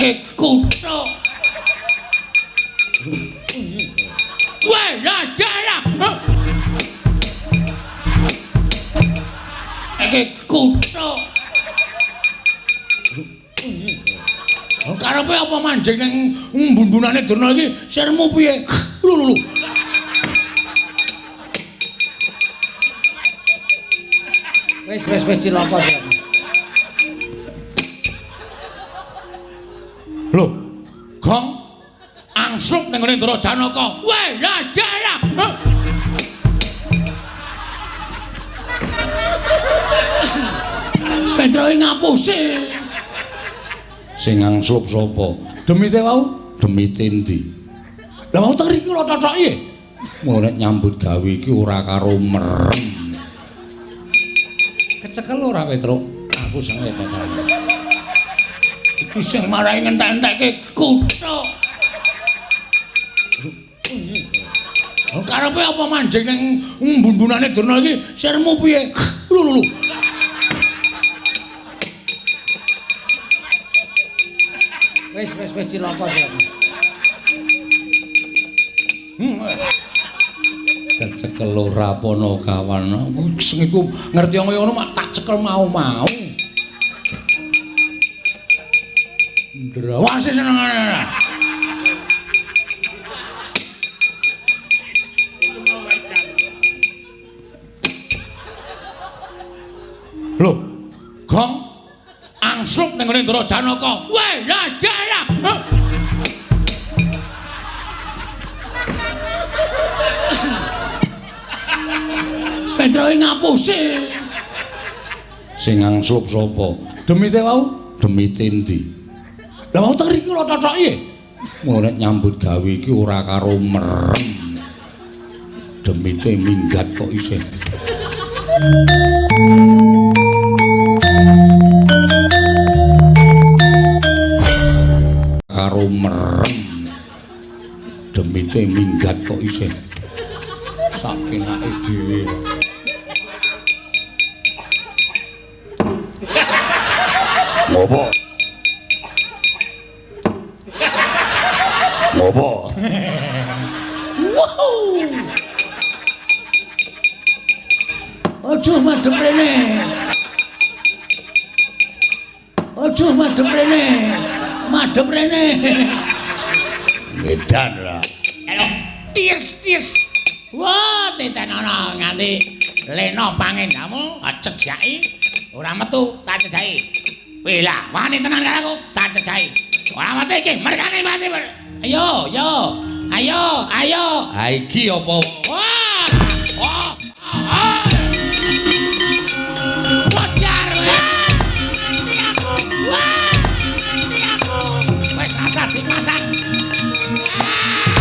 Entekke kuthuk. Weh, raja ya. Entekke kuthuk. Karepe apa manjing ning mbun-mbunane Durna iki? Sirmu piye? Lho lho lho. Wis wis wis cilaka. Lho, gong angslup ning ngene Ndara Janaka. Weh, raja ya. Petroke ngapusi. Sing angslup sapa? Demite wau? Demite endi? Lah wau teng riki kula thothoki. Mula nek nyambut gawe iki ora karo merem. Kecekel ora Petruk? Aku seneng Petruk. Iki sing marai ngentek-entekke kuthuk. Karepe apa manjing ning mbun-mbunane Durna iki? Sirmu piye? Lho lho lho. Wis wis wis cilaka. Kecekel ora Panakawan. Sing iku ngerti kaya ngono mak tak cekel mau-mau. Ndrawase senengane. Lho, gong angslup ning ngene Ndara Janaka. Weh, raja ya. Petroke ngapusi. Sing angslup sapa? Demite wau? Demite endi? Lah wau teng riki kula thothoki. Mula nek nyambut gawe iki ora karo merem. Demite minggat kok isih. Karo merem. Demite minggat kok isih. Sak penake dhewe. Ngopo? Ngopo? Wow. Aduh madhep rene. Aduh madhep rene. Madhep rene. Edan lah. Ayo ties ties. Wah, titenono nganti lena pangendamu cejaki ora metu tak cejaki. Wih lah, wani tenan karo aku, tak cejaki. Ora mati iki, merkane mati. Ayo, yo. Ayo, ayo. Ha iki apa? Wah. Oh. Oh. Wajar kowe. Mati aku. Wah. Mati aku. Wis rasa dimasak. Wah.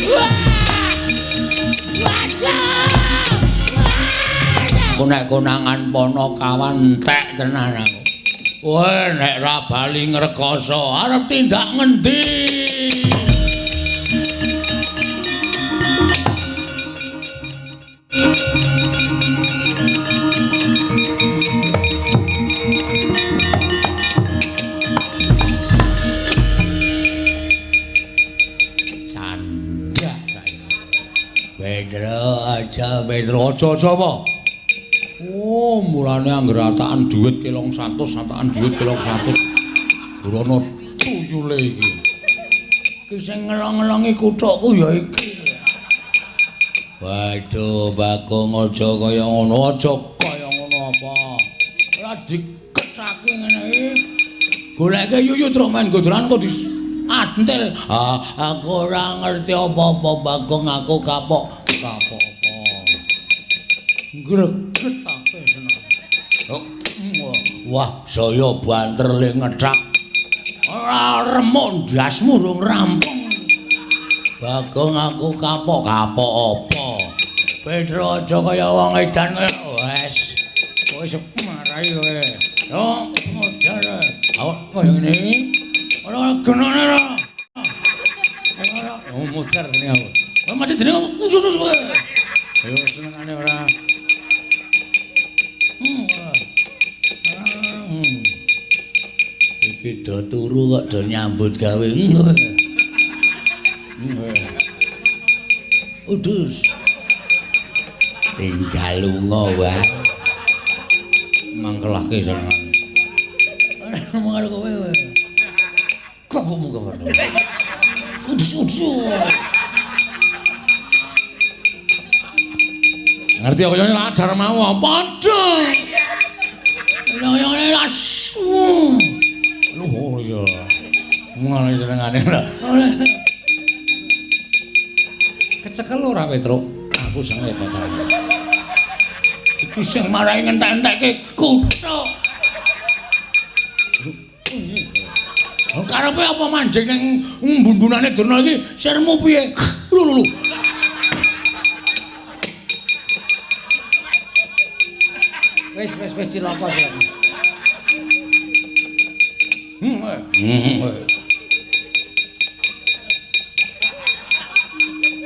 Wah. Wajar. Aku nek konangan Panakawan entek tenan aku. Weh, nek ra bali ngrekoso arep tindak ngendi? Sandak. Pedro aja, Pedro aja aja apa? Oh, mulane angger atakan dhuwit kelong 100, atakan dhuwit kelong 100. Burono tuyule iki. Iki sing ngelong-ngelongi kuthukku ya iki. Waduh, Bagong aja kaya ngono, aja kaya ngono apa. Ora dikethake ngene iki. Goleke yuyu truk main godolan kok diantil. Ah, aku ora ngerti apa-apa Bagong, aku kapok. Kapok apa? Gregetake seneng. Wah, saya banter le ngethak. Ora remuk ndasmu rung rampung. Bagong aku kapok, kapok apa? Petro aja kaya wong edan kaya wes. Kowe wis marahi kowe. Yo, modar. Awak kaya ngene iki. Ora genane ora. Ora, oh modar jenenge aku. Kowe mati jenenge khusus kowe. Ayo senengane ora. Iki do turu kok do nyambut gawe. Udus. Tinggal lunga wae. Mangkelake seneng. Ngomong karo kowe. Kok kok mung kowe. Udus udus. Ngerti kaya ngene ajar mau padha. Kaya ngene asu. Luhur ya. Ngono senengane lho. Kecekel ora Petruk? Aku sengit pacar. Iki sing marai ngentek-entekke kuthuk. Karepe apa manjing ning mbun-mbunane Durna iki sirmu piye? Lho lho lho. Wis wis wis cilaka sih.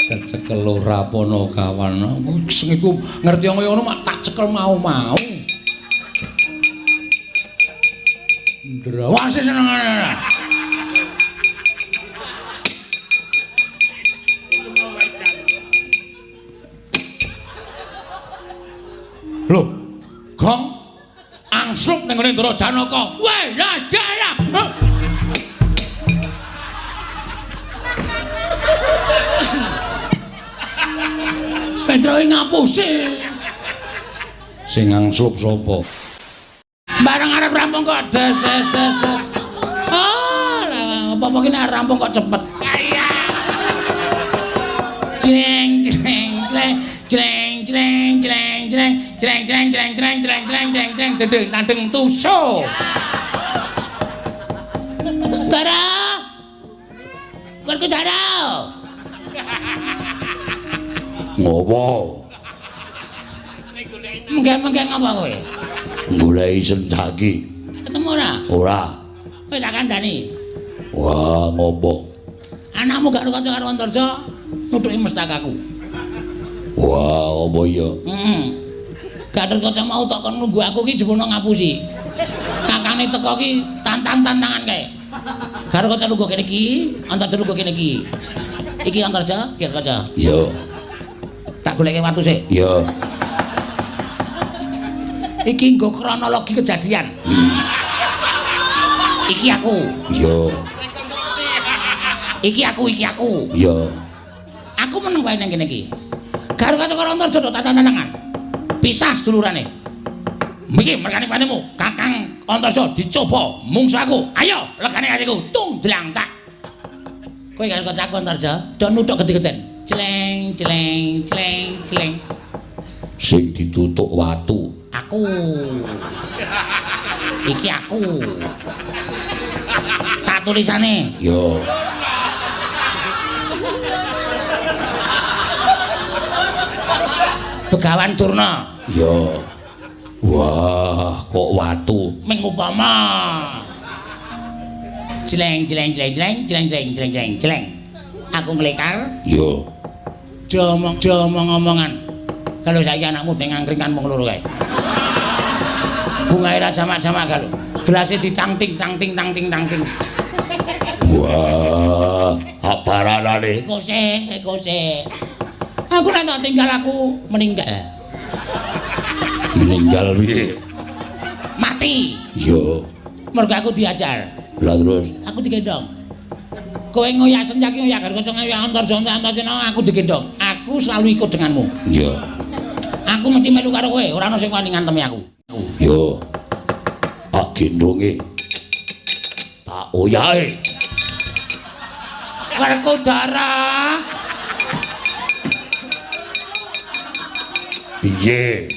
Kecekel ora Panakawan. Sing iku ngerti kaya ngono mak tak cekel mau-mau. Ndrawase senengane. Lho, Gong angslup ning ngene Ndara Janaka. Weh, ya jaya. Petroke ngapusi. Sing angslup sapa? Bareng arep rampung kok des des des des. Ah, apa-apa ki nek rampung kok cepet. Jeng jeng jeng jeng jeng jeng jeng jeng jeng jeng jeng jeng jeng jeng jeng dedeng tandeng tuso. Dara. Werku Dara. Ngopo? Menggeng-menggeng apa kowe? Goleki Sencaki. Ketemu ora? Ora. Kowe tak kandhani. Wah, ngopo? Anakmu gak kanca karo Antarja nuthuki mestakaku. Wah, apa ya? Heeh. Gatot Kaca mau tok kon nunggu aku ki jebono ngapusi. Kakane teko ki tantang-tantangan kae. Karo kaca lungguh kene iki, Antarja lungguh kene iki. Iki Antarja, iki Kaca. Iya. Tak goleke watu sik. Iya. Iki nggo kronologi kejadian. Iki aku. Iya. Iki aku, iki aku. Iya. Aku meneng wae nang kene iki. Karo kaca karo Antarja tok tantang-tantangan. Pisah sedulurane. Iki merkane patimu, Kakang Antarja dicoba mungsu aku. Ayo legane atiku, tung dlang tak. Kowe karo kancaku Antarja, do nuthuk gede-geden. Jleng jleng jleng jleng. Sing ditutuk watu aku. Iki aku. Tak tulisane. Yo. Begawan Durna. Yo. Wah, kok watu ming upama. Jleng jleng jleng jleng jleng jleng jleng jleng jleng. Aku nglekar. Yo. Diomong diomong-omongan. Kalau saiki anakmu deng angkringan wong loro kae. Bungae ra jamak-jamak kalau. Gelase dicangting cangting tangting tangting. Wah, aparanane. Kose, kose. Aku nek tak tinggal aku meninggal. Meninggal piye? Mati. Yo. Mergo aku diajar. Lah terus aku digendong. Kowe ngoyak Sencaki ngoyak karo kanca ngoyak Antarja Antarja aku digendong. Aku selalu ikut denganmu. Iya. Aku mesti melu karo kowe, ora ono sing wani ngantemi aku. Yo. Tak gendonge. Tak oyahe. Werkudara. Piye?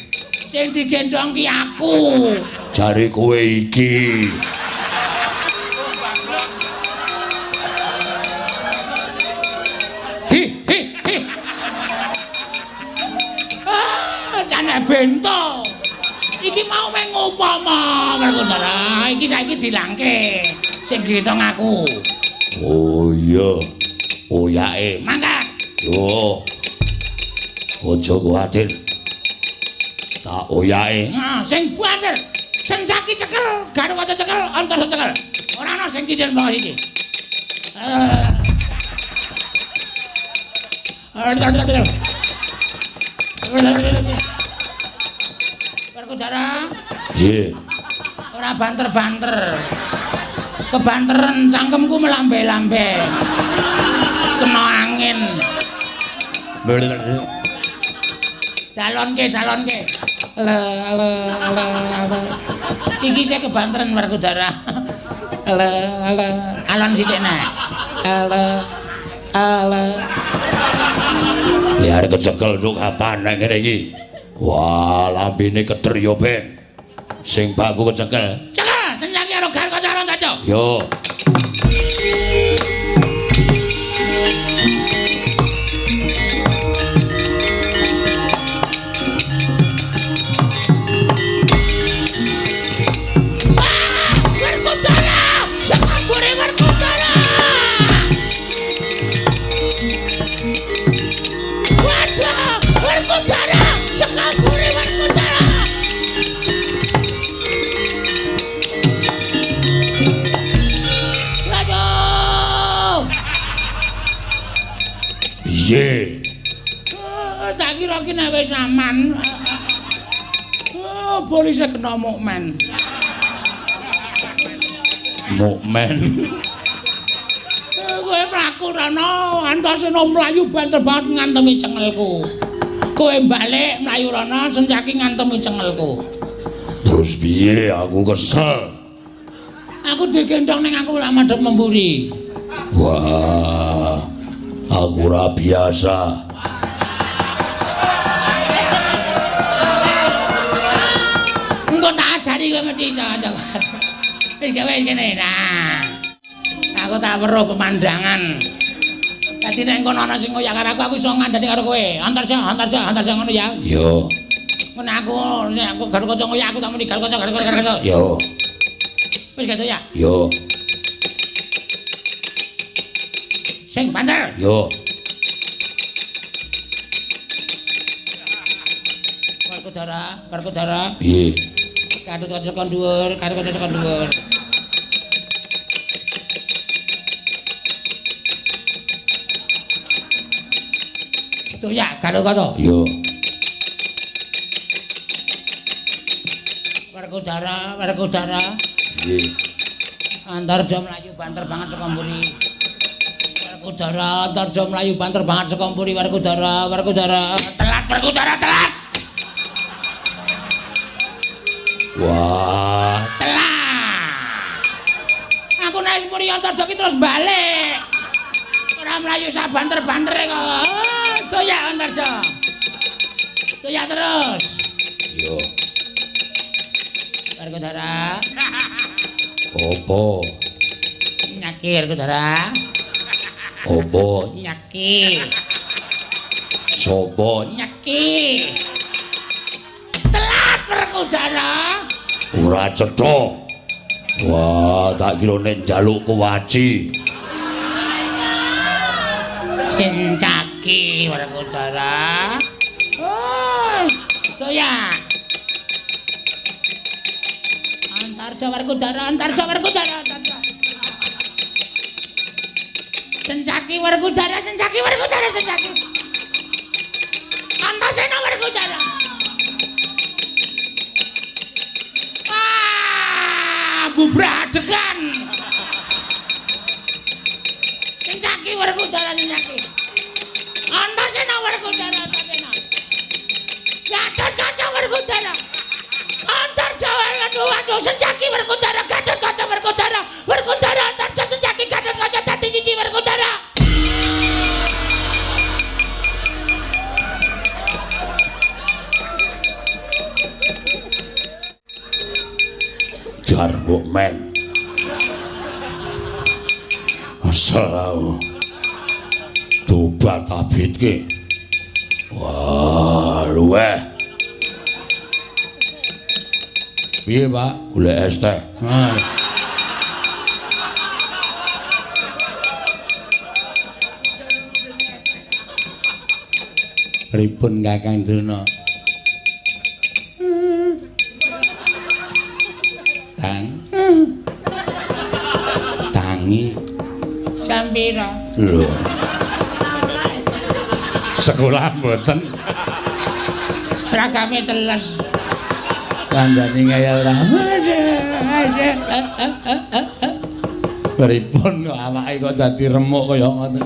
Sing digendong ki aku. Jare kowe iki. Hi hi hi. Ah, jane bento. Iki mau meng upama Werkudara. Iki saiki dilangke. Sing gendong aku. Oh iya. Oyake. Mangkat. Yo. Aja kuwatir. Tak oyake. Nah, sing banter. Sencaki cekel, Gatot Kaca cekel, Antarja cekel. Ora ana sing cicil mbok siji. Werkudara. Nggih. Ora banter-banter. Kebanteren cangkemku melambe-lambe. Kena angin. Dalonke, dalonke. Le le le le. Iki sik kebanteren Werkudara. Le le. Alon sithik nek. Le le. Liar kecekel cuk kapan nek ngene iki. Wah, lambene keder ya ben. Sing baku kecekel. Cekel, senjaki karo Garukaca karo Antarja. Yo. Werkudara, sekabure Werkudara. Waduh, Werkudara, sekabure Werkudara. Waduh. Piye? Oh, tak kira ki nek wis aman. Oh, polisi kena mukmen. Mukmen. Kowe mlaku rono, Antasena mlayu banter banget ngantemi cengelku. Kowe balik mlayu rono, Sencaki ngantemi cengelku. Terus piye aku kesel. Aku digendong ning aku lak madhep memburi. Wah, aku ora biasa. Engko tak ajari kowe mesti iso aja. Wis gawe kene. Nah. Aku tak weruh pemandangan. Dadi nek engko ana sing ngoyak karo aku, aku iso ngandani karo kowe. Antarja, Antarja, Antarja ngono ya. Yo. Ngono aku, sing aku Garukaca ngoyak aku tak muni Garukaca, Garukaca, Garukaca. Yo. Wis gitu ya. Yo. Sing banter. Yo. Werkudara, Werkudara. Piye? Garukaca tekan dhuwur, Garukaca tekan dhuwur. Tuh ya, Garukaca. Yo. Werkudara, Werkudara. Nggih. Antarja mlayu banter banget saka mburi. Werkudara, Antarja mlayu banter banget saka mburi. Werkudara, Werkudara. Telat Werkudara, telat. Wah, telat. Aku nek mburi Antarja ki terus balik. Ora mlayu sak banter-bantere kok. Oh, ya Antarja. Doyak terus. Yo. Werkudara. Opo? Nyaki Werkudara. Opo? Nyaki. Sopo? Nyaki. Telat Werkudara. Ora cetha. Wah, tak kira nek njaluk kuwaci. Sencaki Werkudara. Oh, doyak. Antarja Werkudara, Antarja Werkudara, Antarja. Sencaki Werkudara, Sencaki Werkudara, Sencaki. Antasena Werkudara. Ah, bubradegan. Sencaki Werkudara, Sencaki. Antasena Werkudara, Antasena. Gatotkaca Werkudara. Antarja, aduh, aduh, Sencaki Werkudara, Gatotkaca Werkudara, Werkudara, Antarja, Sencaki, Gatotkaca, dadi siji Werkudara. Jar mukmen. Asal aku. Tobat abitke. Wah, luweh. Piye, Pak? Golek es teh. Ah. Pripun Kakang Drona? Kang. Tangi. Jam pira? Lho. Sekolah mboten. Seragame teles. Kandhane kaya ora. Pripun kok awake kok dadi remuk kaya ngoten.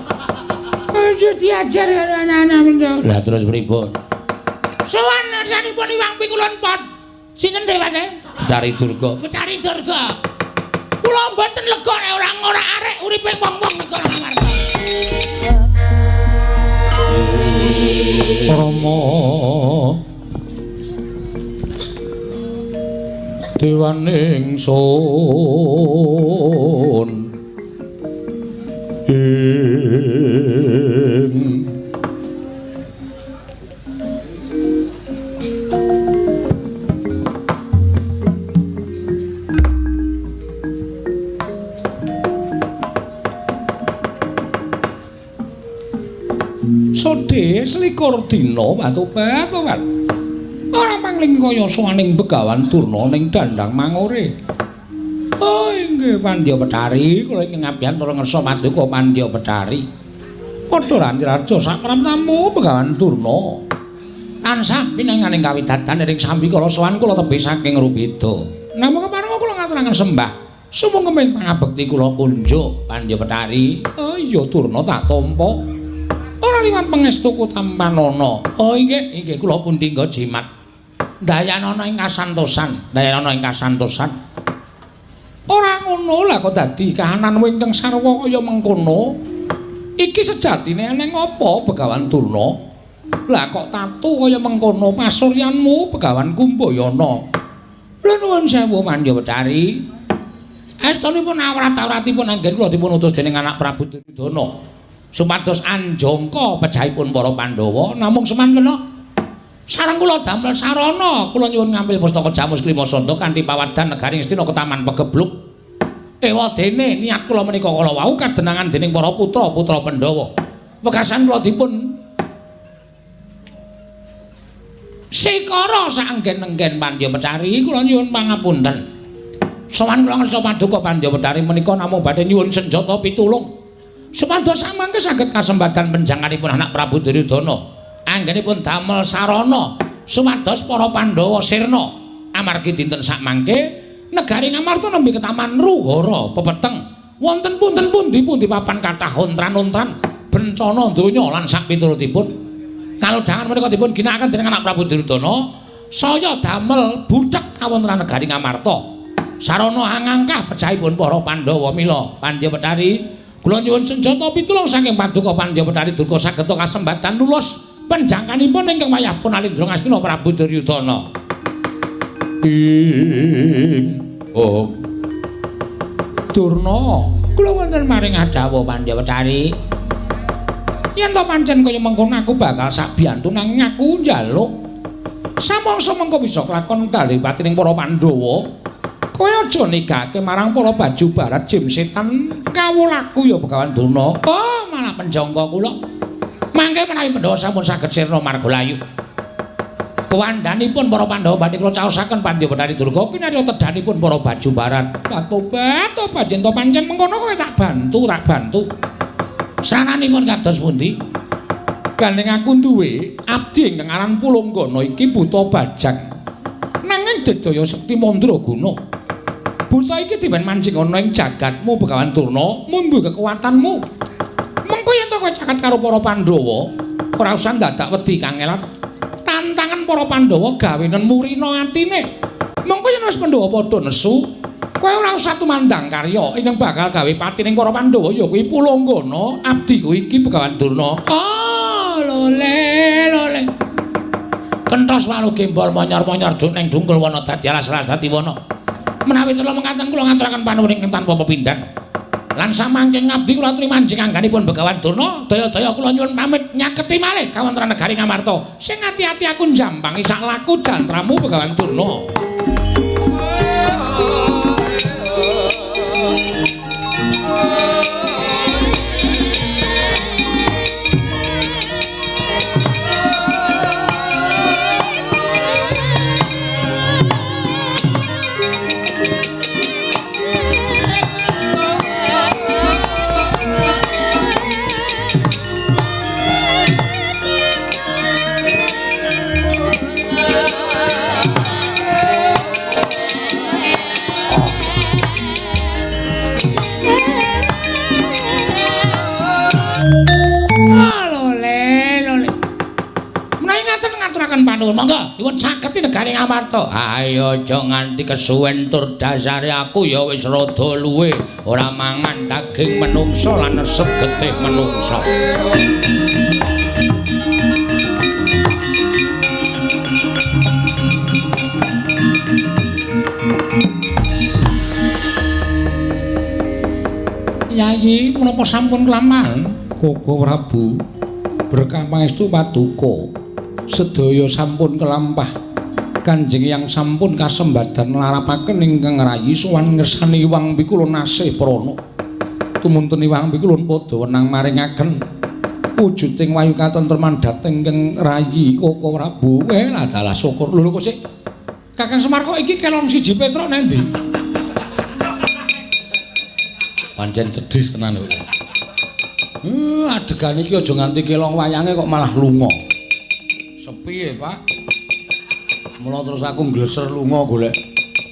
Aja diajar karo anak-anak mendho. Lah terus pripun? Sowan ngersanipun Iwang Pikulun Pot. Sinten dheweke? Betari Durga. Betari Durga. Kula mboten lega nek ora ngorak-arek uripe wong-wong negara Ngamarta. Rama Dewaning sun ing Sode selikur dina watu-batuan. Ora pangling kaya sowaning Begawan Durna ning dandang mangore. Oh inggih Pandya Betari, kula ingkang ngabiyantara ngersa paduka Pandya Betari. Padha rantiraja sakpramtamu Begawan Durna. Tansah pinanganing kawidadan ing sambikala sowan kula tebih saking rubeda. Namung kepareng kula ngaturaken sembah. Sumangga pangabekti kula kunjuk Pandya Betari. Oh iya Durna tak tampa. Ora liwat pangestuku tampanana. Oh inggih, inggih kula pun tinggal jimat. Dayanana ing kasantosan, dayanana ing kasantosan. Ora ngono lah kok dadi kahananmu ingkang sarwa kaya mengkono. Iki sejatine eneng apa Begawan Durna? Lah kok tatu kaya mengkono pasuryanmu Begawan Kumbayana. Lha nuwun sewu Pandya Betari. Estunipun awrat-awratipun anggen kula dipun utus dening anak Prabu Duryudana. Supados anjangka pejahipun para Pandhawa namung semantena sareng kula damel sarana kula nyuwun ngampil pustaka Jamus Klimasanda kanthi pawadhan negari Ngastina ketaman pegebluk. Ewadene niat kula menika kala wau kadenangan dening para putra-putra Pandhawa. Wekasan kula dipun sikara saenggen-enggen Pandya Betari kula nyuwun pangapunten. Sowan kula ngersa paduka Pandya Betari menika namung badhe nyuwun senjata pitulung. Supados samangke saged kasembadan penjanganipun anak Prabu Duryudana. Anggenipun damel sarana supados para Pandhawa sirna. Amargi dinten sakmangke negari Ngamarta nembe ketaman ruhara pepeteng. Wonten punten pundi-pundi papan kathah ontran-ontran bencana donya lan sakpiturutipun. Kalodhangan menika dipun ginakaken dening anak Prabu Duryudana saya damel buthek kawontenan negari Ngamarta. Sarana angangkah pejahipun para Pandhawa mila Pandya Betari kula nyuwun senjata pitulung saking paduka Pandya Betari Durga saged kasembatan lulus penjangkanipun ingkang wayahpun Alindra Ngastina Prabu Duryudana. Oh. Durna, kula wonten maring adawa Pandya Betari. Yen to pancen kaya mengkono aku bakal sabiyantu nanging aku njaluk samangsa mengko bisa kelakon dalih patining para Pandhawa. Kowe aja nigake marang para baju barat jim setan kawulaku ya Begawan Durna. Oh, malah penjangka kula. Mangke menawi Pandhawa sampun saged sirna marga layu. Kuwandhanipun para Pandhawa badhe kula caosaken Pandya Betari Durga kinarya tedhanipun para baju barat. Tobat, tobat yen to pancen mengkono kowe tak bantu, tak bantu. Srananipun kados pundi? Gandeng aku duwe abdi ingkang aran Pulunggana iki buta bajang. Nanging dedaya sekti mandraguna. Buta iki diwen manjing ana ing jagatmu Begawan Durna, mumbu kekuatanmu. Mengko yen to kowe caket karo para Pandhawa, ora usah dadak wedi kangelan. Tantangan para Pandhawa gawenen murina atine. Mengko yen wis Pandhawa padha nesu, kowe ora usah tumandang karya ingkang bakal gawe patining para Pandhawa ya kuwi Pulunggana abdiku iki Begawan Durna. Oh, lole lole. Kenthos walu gembol monyor-monyor duk ning dungkul wana dadi alas-alas dadi wana. Menawi kula mekaten kula ngaturaken panuwun ingkang tanpa pepindhan. Lan samangke ngabdi kula aturi manjing angganipun Begawan Durna, daya-daya kula nyuwun pamit nyaketi malih kawontenan negari Ngamarta. Sing ati-ati aku njampangi sak laku jantramu Begawan Durna. panuwun. Monggo dipun caketi negari Ngamarta. Ayo aja nganti kesuwen tur dasare aku ya wis rada luwe, ora mangan daging menungsa lan resep getih menungsa. Yayi, menapa sampun kelaman? Koko Prabu, berkah pangestu paduka. Sedaya sampun kelampah. Kanjeng yang sampun kasembadan nglarapaken ingkang rayi sowan ngersani Hyang Pikulun nasih prana. Tumunten Hyang Pikulun padha wenang maringaken wujuding wayu katentreman dhateng ingkang rayi Koko Prabu. Lah dalah syukur. Lho kok sik Kakang Semar kok iki kelong siji Petruk nang ndi? Pancen cedhis tenan kok. Adegan iki aja nganti kelong wayange kok malah lunga. Sepi ya, Pak. Mula terus aku ngleser lunga golek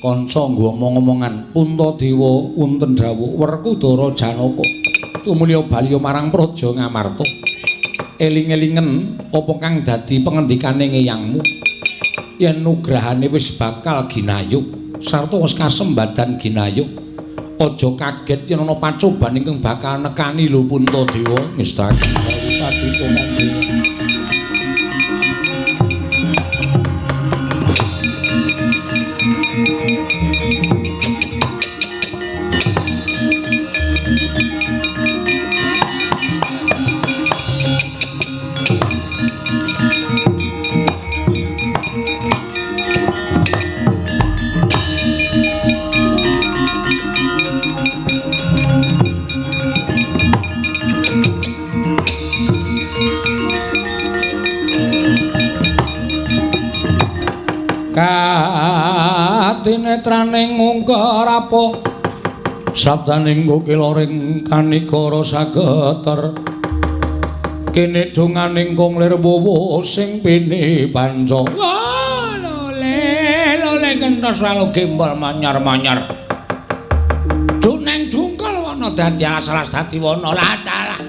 kanca nggo omong-omongan. Puntadewa wonten dawuh Werkudara Janaka tumulya bali marang Praja Ngamarta. Eling-elingen apa kang dadi pengendikane ngeyangmu yen nugrahane wis bakal ginayuh sarta wis kasembadan ginayuh. Aja kaget yen ana pacoban ingkang bakal nekani lho Puntadewa. Ngestakaken paduka kanjeng. Katinetraning mungkar apa sabdaning kokiloring kanikara sageter kene donganing kong lir wowo sing pini panca. Lole lole kentos lalu gembol manyar-manyar duneng dungkal wana dadi alas-alas dadi wana lah dalah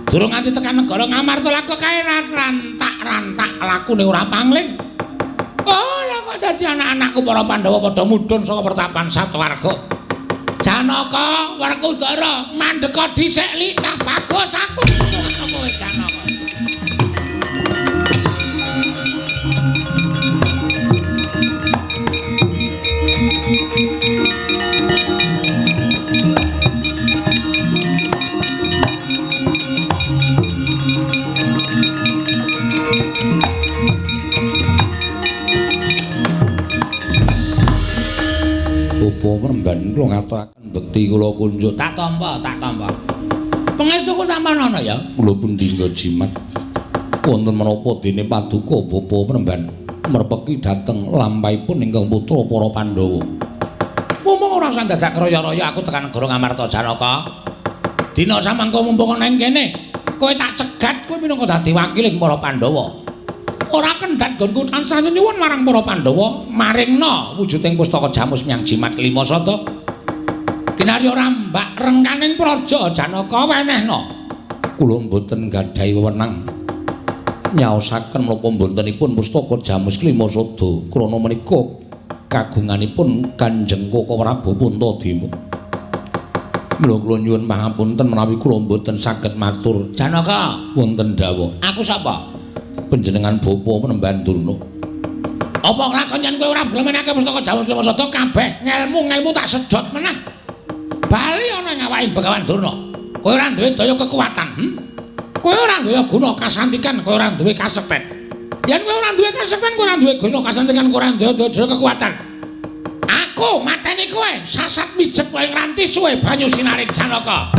durung nganti tekan negara Ngamarta laku kae rantak-rantak lakune ora pangling. Oh, lah kok dadi anak-anakku para Pandhawa padha mudhun saka pertapan Satwarga. Janaka, Werkudara, mandeka dhisik licah bagus aku kowe Janaka. Ngremban kula ngaturaken bekti kula kunjuk. Tak tampa, tak tampa. Pangestuku tampanana ya. Kula pundi jimat. Wonten menapa dene paduka Bapa Ngremban merpeki dhateng lampahipun ingkang putra para Pandhawa. Mumpung ora usah dadak raya-raya aku tekan negara Ngamarta Janaka. Dina samangka mumpung ana ing kene, kowe tak cegat kowe minangka dadi wakiling para Pandhawa. Ora kendhat nggonku tansah nyuwun marang para Pandhawa maringna wujuding pustaka Jamus menyang Jimat Kelima Sada. Kinarya rambak rengkaning praja Janaka wenehna. Kula mboten gadhahi wewenang nyaosaken menapa mbontenipun pustaka Jamus Kelima Sada krana menika kagunganipun Kanjeng Koko Prabu Puntadewa. Mula kula nyuwun pangapunten menawi kula mboten saged matur. Janaka, wonten dawuh. Aku sapa? Panjenengan Bapa Penemban Durna. Apa nglakon yen kowe ora gelem menehake pustaka Jamus Kelima Sada kabeh ngelmu-ngelmu tak sedhot meneh. Bali ana ing awake Begawan Durna. Kowe ora duwe daya kekuatan, Kowe ora duwe guna kasantikan, kowe ora duwe kasekten. Yen kowe ora duwe kasekten, kowe ora duwe guna kasantikan, kowe ora duwe daya kekuatan. Aku mateni kowe, sasat mijet kowe ngranti suwe banyu sinaring Janaka.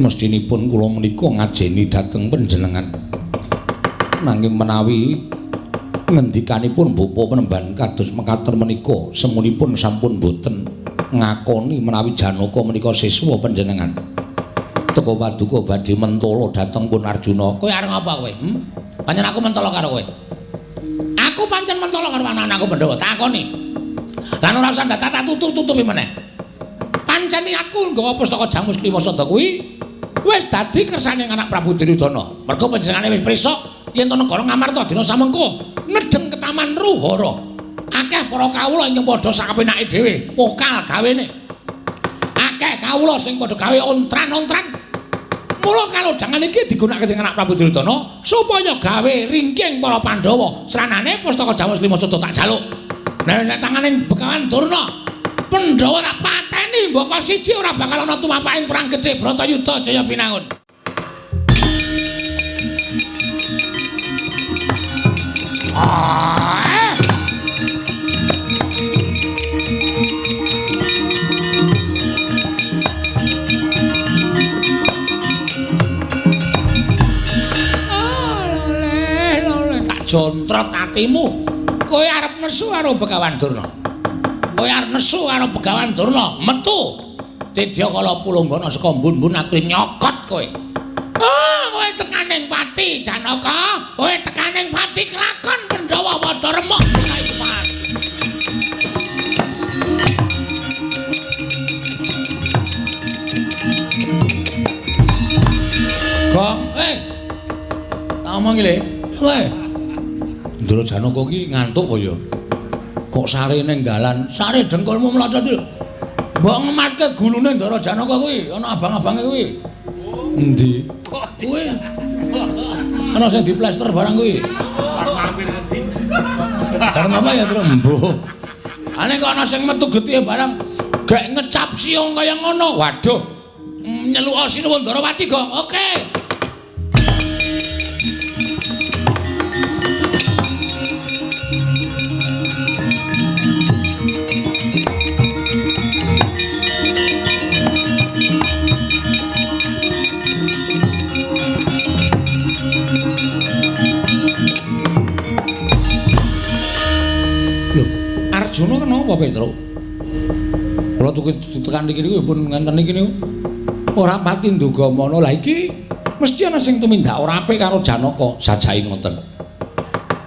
Mestinipun kula menika ngajeni dhateng panjenengan. Nanging menawi ngendikanipun Bapa Penemban kados mekaten menika semunipun sampun boten ngakoni menawi Janaka menika siswa panjenengan. Teka paduka badhe mentala dhateng pun Arjuna. Kowe arep ngapa kowe? Pancen aku mentala karo kowe. Aku pancen mentala karo anak-anakku Pandhawa. Takoni. Lan ora usah dadak tak tutup-tutupi meneh. Pancen niatku nggawa pustaka Jamus Klimasada kuwi wis dadi kersane anak Prabu Duryudana. Mergo panjenengane wis prisa yen to negara Ngamarta dina samengko nedheng ketaman Ruhara. Akeh para kawula ingkang padha sakapenake dhewe, pokal gawene. Akeh kawula sing padha gawe ontran-ontran. Mula kalodhangan iki digunakake dening anak Prabu Duryudana supaya gawe ringking para Pandhawa. Sranane pustaka Jamus Klimasada tak jaluk. Nah, nek tangane Begawan Durna, Pandhawa tak pateni mbaka siji ora bakal ana tumapaking perang gedhe Bratayuda Jaya Binangun. Ah! Jontrot atimu. Kowe arep nesu karo Begawan Durna. Kowe arep nesu karo Begawan Durna, metu. Tidya kala pulunggana saka mbun-mbun aku nyokot kowe. Ah, kowe tekaning pati Janaka, kowe tekaning pati kelakon Pandhawa padha remuk iki Pak. Gong, tak omong iki le. Kowe Ndara Janaka iki ngantuk kaya. Kok sare ning dalan, sare dengkulmu mlocot iki. Mbok ngematke gulune Ndara Janaka kuwi, ana abang-abange kuwi. Endi? Kuwi. Ana sing diplester barang kuwi. Arep mampir ngendi? Bareng apa ya, Tru? Mbuh. Ane kok ana sing metu getihe barang gek ngecap siung kaya ngono. Waduh. Nyeluka Sinuwun Ndarawati, Gong. Oke. Arjuna kenapa, Petro? Kula tuku tekan iki niku pun ngenten iki niku. Ora pati nduga mono. Lah iki mesti ana sing tumindak ora apik karo Janaka, sajake ngoten.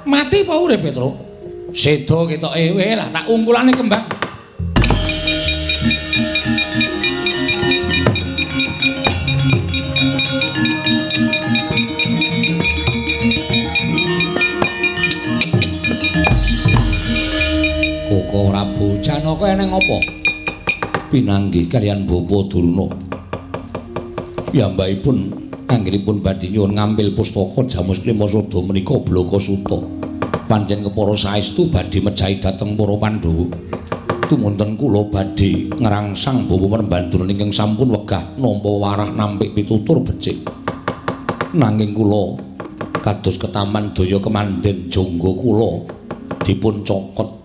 Mati apa urip, Petro? Sedo ketoke weh lah tak ungkulane kembang. Koko Prabu Janaka eneng apa? Pinanggih kaliyan Bapa Durna. Piyambakipun anggenipun badhe nyuwun ngambil pustaka Jamus Klimasada menika Blaka Suta. Pancen kepara saestu badhe mejahi dhateng para Pandhawa. Tumunten kula badhe ngrangsang Bapa Prembandurna ingkang sampun wegah nampa warah nampik pitutur becik. Nanging kula kados ketaman daya kemanden jangga kula dipun cokot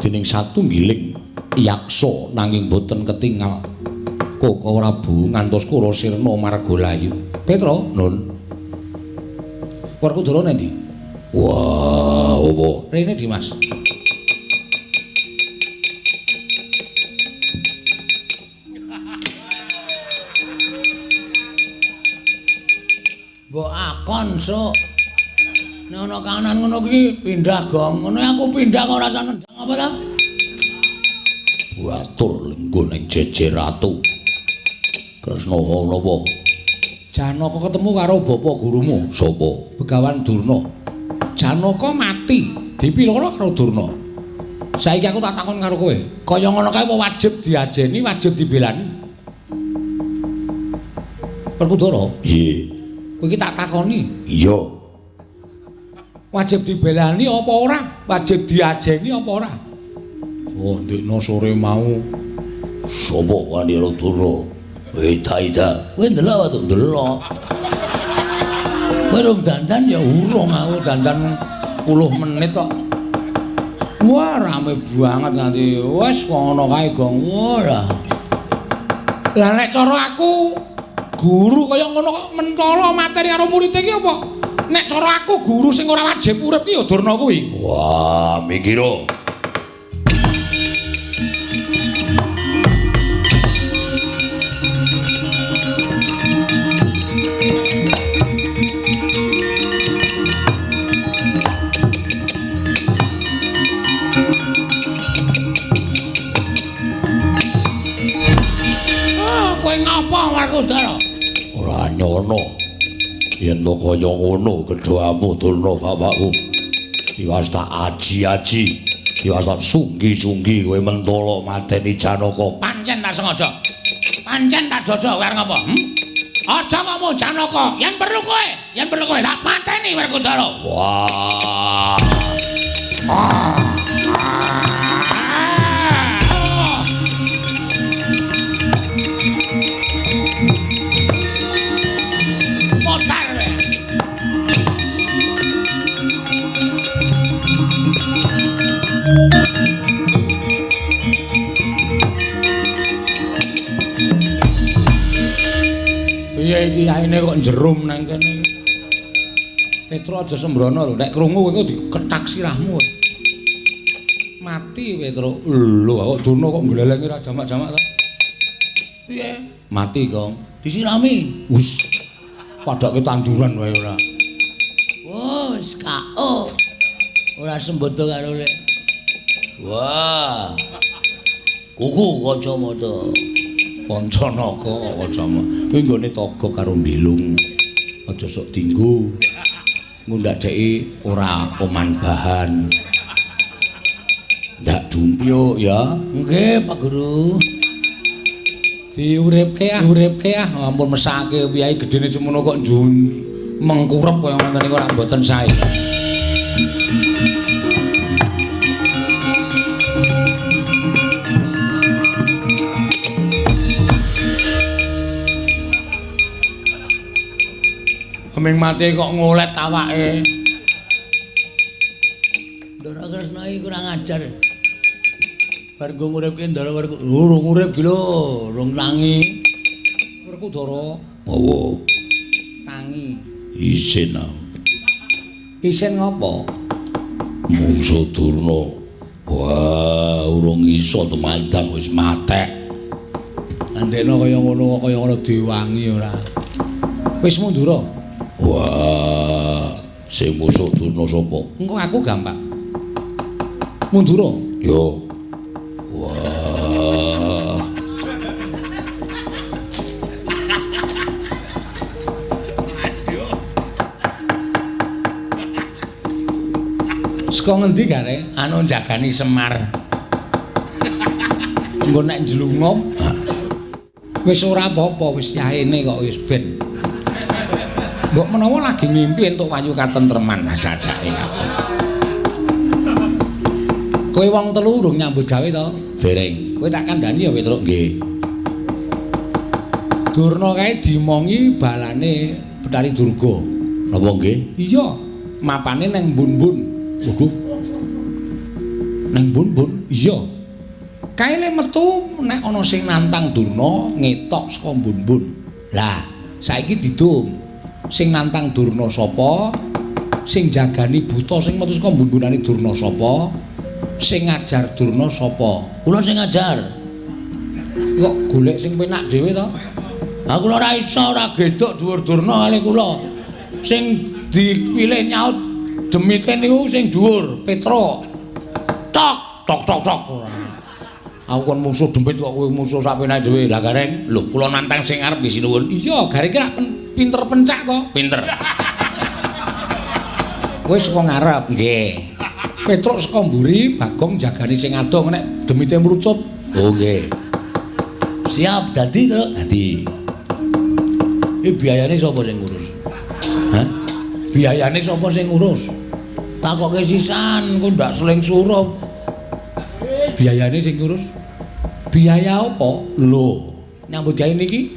dening satunggiling yaksa nanging boten ketingal. Koko Prabu ngantos kula sirna marga layu. Petro, Nun. Werkudara nendi? Wah, opo? Rene Dimas. Mbok akon sok. Nek ana kahanan ngono kuwi pindah gong. Ngono aku pindah kok ora usah nendang apa ta? Batur lengguh ning jejer ratu. Kresna napa? Janaka ketemu karo bapa gurumu. Sapa? Begawan Durna. Janaka mati dipiloro karo Durna. Saiki aku tak takon karo kowe. Kaya ngono kae apa wajib diajeni, wajib dibelani? Werkudara? Nggih. Kowe iki tak takoni. Iya. Wajib dibelani apa ora? Wajib diajeni apa ora? Oh, ndekno sore mau sapa wani Durna? Ida ida. Kowe ndelok apa to? Ndelok. Kowe rung dandan ya urung aku dandan 10 menit kok. Wah, rame banget nganti wis ngono kae gong. Wah. Lah nek cara aku guru kaya ngono kok mentolo materi karo murid iki apa? Nek cara aku guru sing ora wajib urip ki ya Durna kuwi. Wah, mikiro. Yen to kaya ngono kedhamu Durna bapakku. Tiwas tak aji-aji, tiwas tak sunggi-sunggi kowe mentolo mateni Janaka. Pancen tak sengaja. Pancen tak dodo kowe arep ngapa? Aja ngomong Janaka, yen perlu kowe, yen perlu kowe tak pateni Werkudara. Wah. Potar kowe. Piye iki yaine kok jerum nang kene. Petro aja sembrono lho, nek krungu kowe diketak sirahmu. Mati Petro. Lho, kok Durna kok glelenge ra jamak-jamak to? Piye? Mati, Gong. Disirami. Wis. Padake tanduran wae ora. Wah, wis KO. Ora sembodo karo le. Wah. Kuku kacamata. Pancanaga kacamata. Kuwi nggone toga karo mbilung. Aja sok dinggo. Ngundhakdeki ora oman bahan. Ndak dumpyuk ya. Nggih, Pak Guru. Diuripke ah, uripke ah. Ampun mesake piyai gedene semono kok njun mengkurep kaya ngoten niku ora mboten sae. Ming mati kok ngolet awake. Ndara Kresna iki kurang ajar. Bar nggo nguripke Ndara Werkudara, urung urip iki lho, urung tangi. Werkudara Apa? Tangi. Isin aku. Isin ngopo? Mungsu Durna. Wah, urung iso tumandang wis matek. Andekno kaya ngono kaya ngono diwangi ora. Wis mundura. Wah, sing musuh Durna sapa? Engko aku gampang. Mundura. Yo. Wah. Aduh. Saka ngendi gare? Anu jagani Semar. Engko nek njlungup wis ora apa-apa, wis yaene kok wis ben. Mbok menawa lagi ngimpi entuk wayu katentreman sajake ngaten. Kowe wong telu urung nyambut gawe to? Dereng. Kowe tak kandhani ya, Petruk? Nggih. Durna kae dimongi balane Bathari Durga. Napa nggih? Iya, mapane nang Bun-bun. Waduh. Nang Bun-bun? Iya. Kae le metu nek ana sing nantang Durna ngetok saka Bun-bun. Lah, saiki didum. Sing nantang Durna sapa? Sing jagani buta sing metu saka bun-bunane Durna sapa? Sing ngajar Durna sapa? Kula sing ngajar. Kok golek sing penak dhewe to? Ha kula ora iso ora gedhok dhuwur Durna kali kula. Sing dipilih nyaut demite niku sing dhuwur, Petro. Tok tok tok tok. Aku kon musuh demit kok kowe musuh sak penake dhewe. Lah Gareng, lho kula nantang sing arep nggih sinuwun. Iya, Gareng ki rak pinter pencak to? Pinter. Kowe saka ngarep? Nggih. Petruk saka mburi, Bagong jagani sing adoh nek demite mrucut. Oh nggih. Siap dadi, Truk? Dadi. Iki biayane sapa sing ngurus? Hah? Biayane sapa sing ngurus? Takoke sisan, ku ndak seling surup. Biayane sing ngurus? Biaya apa? Lho, nyambut gawe niki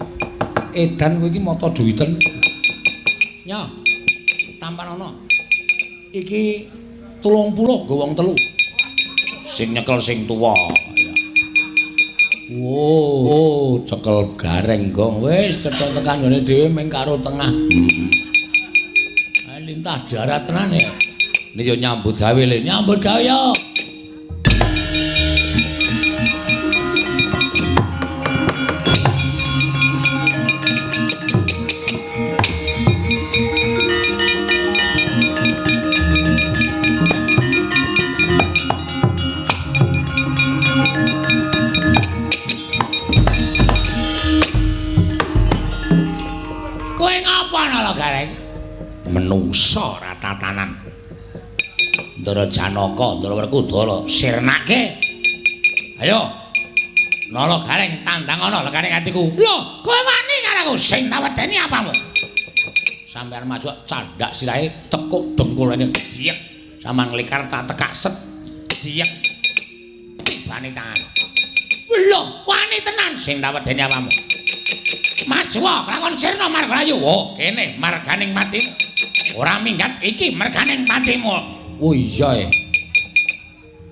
edan kowe iki mata duwiten. Nya, tampan ana. Iki 30 nggo wong telu. Sing nyekel sing tuwa. Wow, oh, cekel Gareng Gong. Wis cetha tekan nggone dhewe ming karo tengah. Heeh. Lintah darat tenan ya. Ini yo nyambut gawe le. Nyambut gawe yo. Kowe ngapa ana lho Gareng? Menungsa ora tatanan. Ndara Janaka, Ndara Werkudara sirnake. Ayo. Nala Gareng tandang ana lekane atiku. Lho, kowe wani karo aku sing tak wedeni apamu? Sampeyan maju candhak sirahe tekuk dengkulane diyek. Sampeyan nglikar tak tekak set diyek. Tibane tangan. Lho, wani tenan sing tak wedeni apamu? Maju lakon sirna margalayu. Oh, kene marganing patimu. Ora minggat iki merganing patimu. Oh iya e.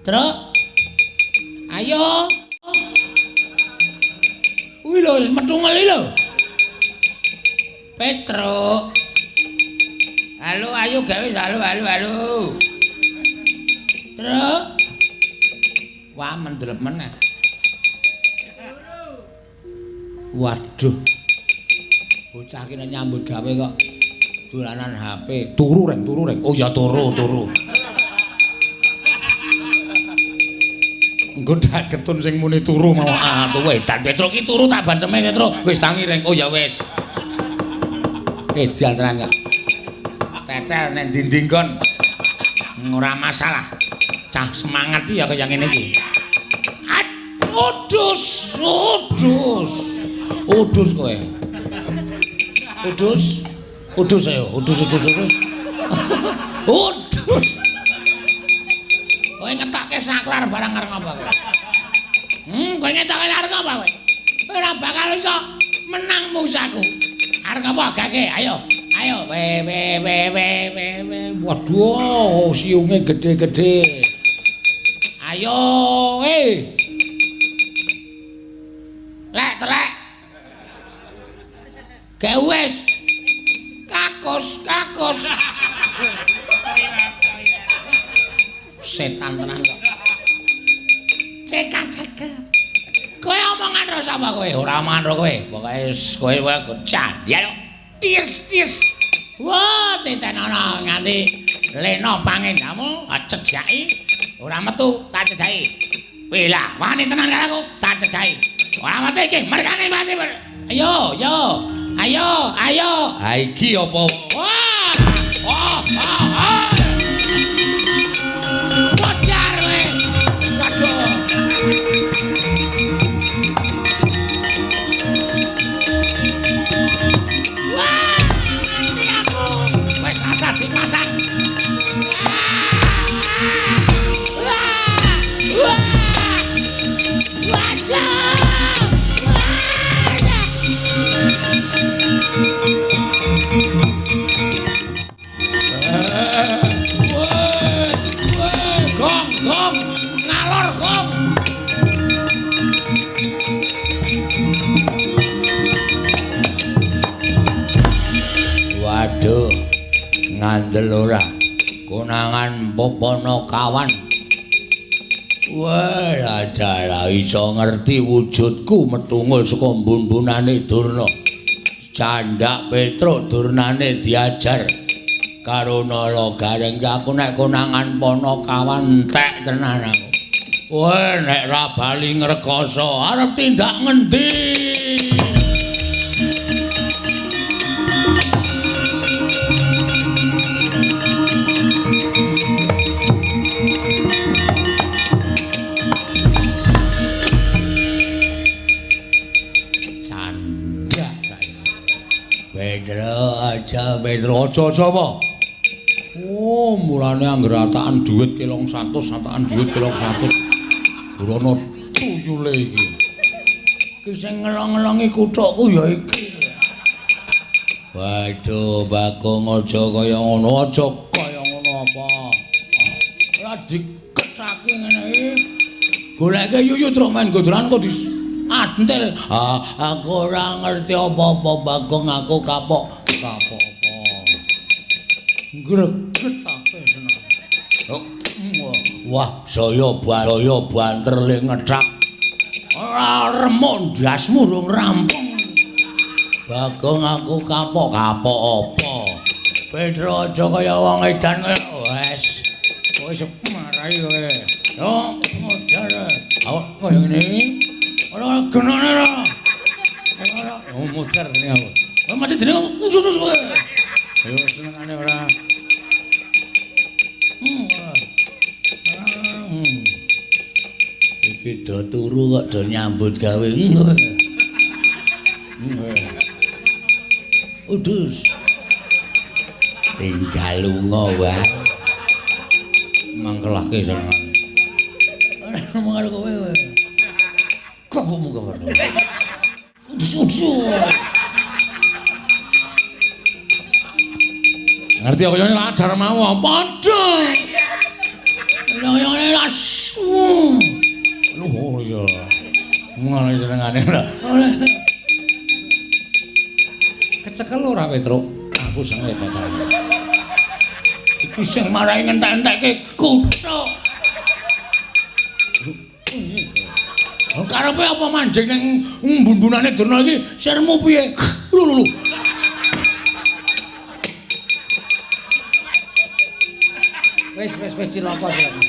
Truk. Ayo. Kuwi lho wis metu ngeli lho. Petruk. Halo, ayo gawe halo halo halo. Truk. Wah, mendelep meneh. Waduh. Bocah ki nek nyambut gawe kok dolanan HP. Turu reng, turu reng. Oh ya turu, turu. Engko dak ketun sing muni turu mau atuh edan Petruk ki turu tak bandeme Petruk. Wis tangi reng. Oh ya wis. Edan tenan kok. Tetel nek ndi-ndi nggon. Ora masalah. Cah semangat iki ya kaya ngene iki. Udus, udus. Udus kowe. Udus. Udus ayo, udus udus udus. Udus. Kowe ngetokke saklar barang arep ngapa kowe? Kowe ngetokke arep ngapa kowe? Ora bakal iso menang musaku. Arep ngapa gage? Ayo, ayo we we we we we we. Waduh, siunge gede-gede. Ayo, eh. Lek telek. Gak wis. Kakos, kakos. Setan tenan kok. Cekak cekak. Kowe omongan karo sapa kowe? Ora omongan karo kowe. Pokoke kowe wae candhak. Tis tis. Wah, titenono nganti lena pangendamu cejaki. Ora metu tak cejaki. Wila, wani tenan karo aku, tak cejaki. Ora mati iki, merkane mati. Ayo, yo. Ayo, ayo. Ha iki apa? Wah! Oh, oh, oh. Wajar kowe. Waduh. Wah, mati aku. Wis asat dimasak. Wah! Wah! Waduh. Gong, gong, ngalor gong. Waduh, ngandel ora. Konangan popono kawan. Wah, adalah iso ngerti wujudku metungul saka mbun-mbunane Durna. Candhak Petruk Durnane diajar karo Nala Gareng. Aku nek konangan Panakawan entek tenan aku. Wah, nek ra bali ngrekoso arep tindak ngendi? Aja Petro, aja-aja apa? Oh, mulane anggere atakan dhuwit kelong 100, atakan dhuwit kelong 100. Burono tuyule iki. Iki sing ngelong-ngelongi kuthukku ya iki. Waduh, Bagong aja kaya ngono, aja kaya ngono apa. Ora dikethake ngene iki. Goleke yuyu truk main godolan kok di antil. Ah, aku ora ngerti apa-apa Bagong, aku kapok. Kapok apa? Greget aku seneng. Wah, saya banter le ngethak. Ora remuk ndasmu rung rampung. Bagong aku kapok, kapok apa? Petro aja kaya wong edan kowe. Wes. Kowe iso marahi kowe. Yo, modar. Awak kaya ngene iki. Ora genane ora. Ora modar jenenge aku. Kowe mati jenenge khusus kowe. Ayo senengane ora. Iki do turu kok do nyambut gawe. Udus. Tinggal lunga wae. Mangkelake senengane. Ora ngomong karo kowe. Kok ngomong karo kowe. Udus udus. Ngerti aku ini ajar mau padha. Kaya lasu. Luhur ya. Ngono senengane ora. Kecekel ora Petruk? Aku seneng Petruk. Iki sing marai ngentek-entekke kutha. Karepe apa manjing ning mbun-mbunane Durna iki sirmu piye? Lho lho lho. Wis wis wis cilaka cilaka.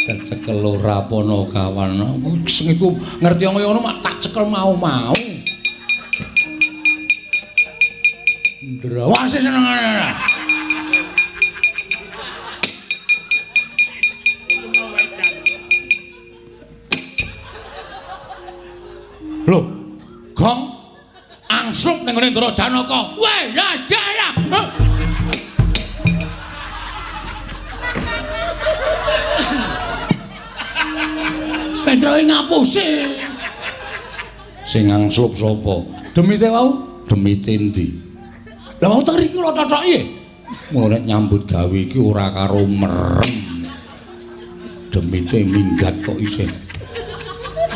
Kecekel ora Panakawan. Sing iku ngerti kaya ngono mak tak cekel mau-mau. Ndrawase senengane. Lho, Gong angslup ning ngene Ndara Janaka. Weh, ya jaya. Petroke ngapusi. Sing angslup sapa? Demite wau? Demite endi? Lah wau teng riki kula totoki. Mula nek nyambut gawe iki ora karo merem. Demite minggat kok isih.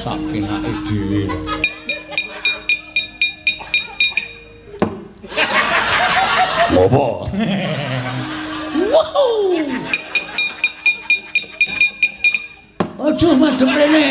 Sak penake dhewe. Ngopo? Wow. Aduh madhep rene.